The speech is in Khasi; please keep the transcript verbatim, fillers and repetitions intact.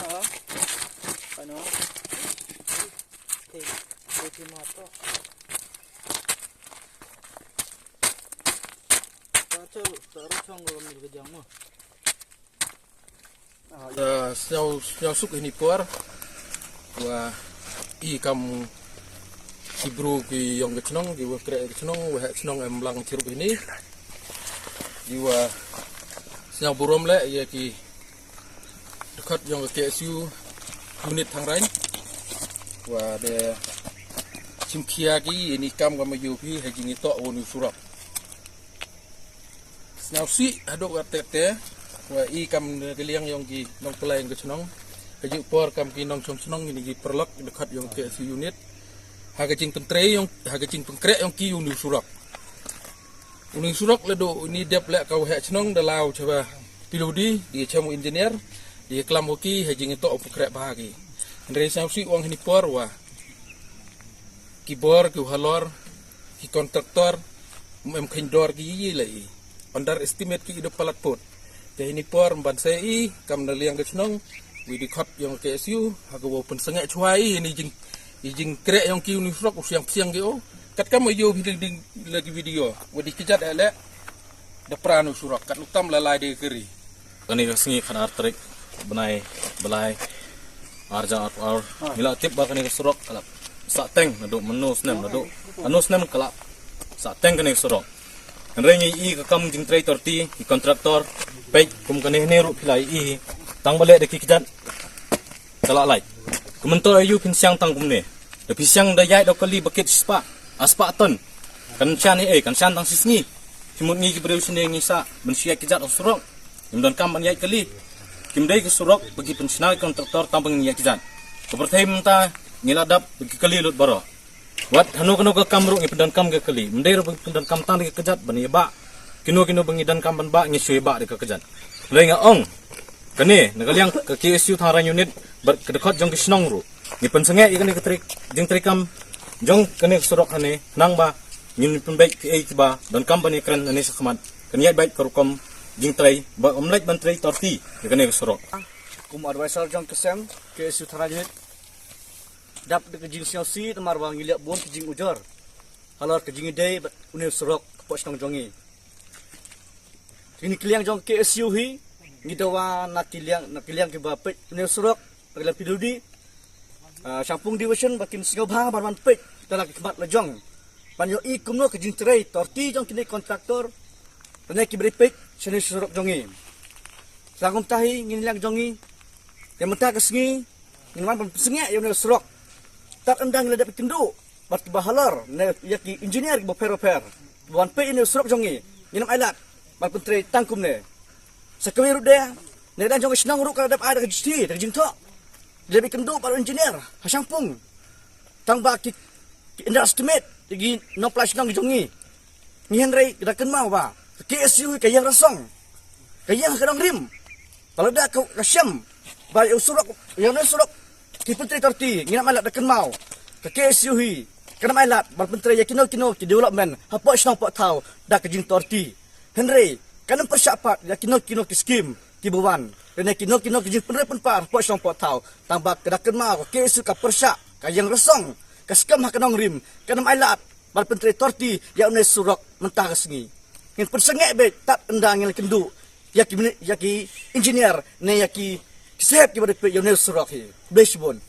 Ano? Te, te, te mo to. Ta cho, ta ro chong ro mi ga jang mo. Ah, sñiaw, sñiaw suk hini por. Wa i kam ki bru ki yong ka chnong, ki wa kreh ka chnong, wa heh chnong em lang chirup hini. Ki wa sñiaw burom le, ya ki dkhot yong ka K S U unit Thangrain. Wa de chimkhia ki ini kam ka ma yoh phi ha jingitoh wa ni surok. Sñiaw sih haduh ka te te, wa i kam ka liang yong ki nongpynlait yong ka chnong. Ka juk por kam ki nongchong chnong ini ki paralok dkhot yong ka K S U unit. Ha ka jingpyntrei yong, ha ka jingpynkreh yong ki u ni surok. U ni surok la do ini dep leh ka wa heh chnong da law chwa P W D, di chem u engineer, di klam wa ki ha jingitoh u pynkreh bha ki. Hynrei sñiaw sih ong hini por wa ki bor, ki halor, ki kontraktor, em kheiñ dor ki yi la i. Underestimate ki i da palat put. Te hini por mban sa i, kam na liang ka chnong, wi dkhot yong ka K S U, ha ka wa pynsangeh chwa i, ini jing, i jingkreh yong ki u ni surok, u siang siang ki o. Kat kam ma yoh phi ding ding la ki video, wa di kjat eh le, da pran u surok, kat u tam la lai de kari. Kane ka sngi khatar tarik bnai Blai arja ar ar. Ngi la tip ba kane ka surok ka la sah teng naduh mynno snem, naduh ano snem ka la sah teng kane ka surok. Hynrei ngi i ka kam jingtrei torti, i kontraktor, peit kum kane hynne ruh phi la i tang ba leh da ki kjat. Ka la lait. Kumto ayu phin siang tang kumne. Da phi siang da ïaid da kali bakit spah. Aspah ton. Kan shan ei, kan shan tang sisngi. Phi mut ngi ki briew sini ngi sa ban shu ïaid kjat ha surok. Ngim donkam ban ïaid kali. Kim dei ka surok ba ki pynshna ki kontraktor tang ba ngin ïaid kjat. Ka pyrthei mynta ngi la dap ba ki kali lut baroh. Wat hano kano ka kam ruh ngi pyndonkam ka kali. Ym dei ruh ba ngi pyndonkam tang da ka kjat ban ïa ba. Kino kino ba ngi donkam ban ba ngi shu ïa ba da ka kjat. Hynrei nga ong. Kane, na ka liang ka K S U Thangrain unit, bad ka dkhot jong ki shnong ruh. Ngi pynsangeh ïa kane ka trei, jingtrei kam, jong kane ka surok hane, nang ba, ngin pynbeit ki ei ki ba, donkam ban ïa kren hane sa khmat, kan ïaid beit ka rukom, jingtrei, ba ym leit ban trei torti, ïa kane ka surok. Kum advisor jong ka sem, K S U Thangrain unit, dap da ka jingsngewsih, namar ba ngi leh bun ka jingujor. Halor ka jingïadei, bad une u surok, ka pok shnong jong ngi. Kini ki liang jong K S U hi, ngi dawa na ki liang, na ki liang kiba peit une u surok, na ki liang P W D, ah, Shangpung Division, ba kin sngewbha ban wan peit, da la ki khmat la jong. Ban ïohi kumno ka jingtrei, torti jong kine kontraktor, lane kiba dei peit, shane surok jong ngi. Sa kumta hi, ngin liang jong ngi, ïa mynta ka sngi, ngin wan ban pynsangeh ïa une u surok. Tad ynda ngi la dep ïakynduh bad kiba halor, ne ïa ki engineer kiba pher pher. Kiba wan peit ïa une u surok jong ngi. Ngin ym ailad ban pyntrei tang kumne. Sa kawei ruh de, ne dang jong ka shnong ruh ka la dep ai da ka jingsngewsih, da ka jingthoh. Dep ïakynduh bad u engineer ha Shangpung. Tang ba ki, ki underestimate ïa ki nongpynlait shnong jong ngi. Ngi hynrei da kynmaw ba ka K S U ka ïeng rasong. Ka ïeng ha ka nongrim. Ba lada ka, ka shem ba ïa u surok, ïa une u surok ki pyntrei torti, ngin ym ailad da kynmaw. Ka K S U hi kan ym ailad ban pyntrei ïa kino kino ki development hapoh shnong poh thaw da ka jingtorti. Hynrei kan ym pyrshah pat ïa kino kino ki skim kiba wan. Lane kino kino ki jingpynroi pynpar hapoh shnong poh thaw. Tang ba ka da kynmaw ka K S U ka pyrshah, ka ïeng rasong, ka skhem ha ka nongrim, kan ym ailad ban pyntrei torti ïa une u surok mynta ka sngi. Ngin pynsangeh beit tad ynda ngin la kynduh ïa ki mini-, ïa ki engineer ne ïa ki, ki sahep kiba dei peit ïa une u surok hi. Khublei shibun.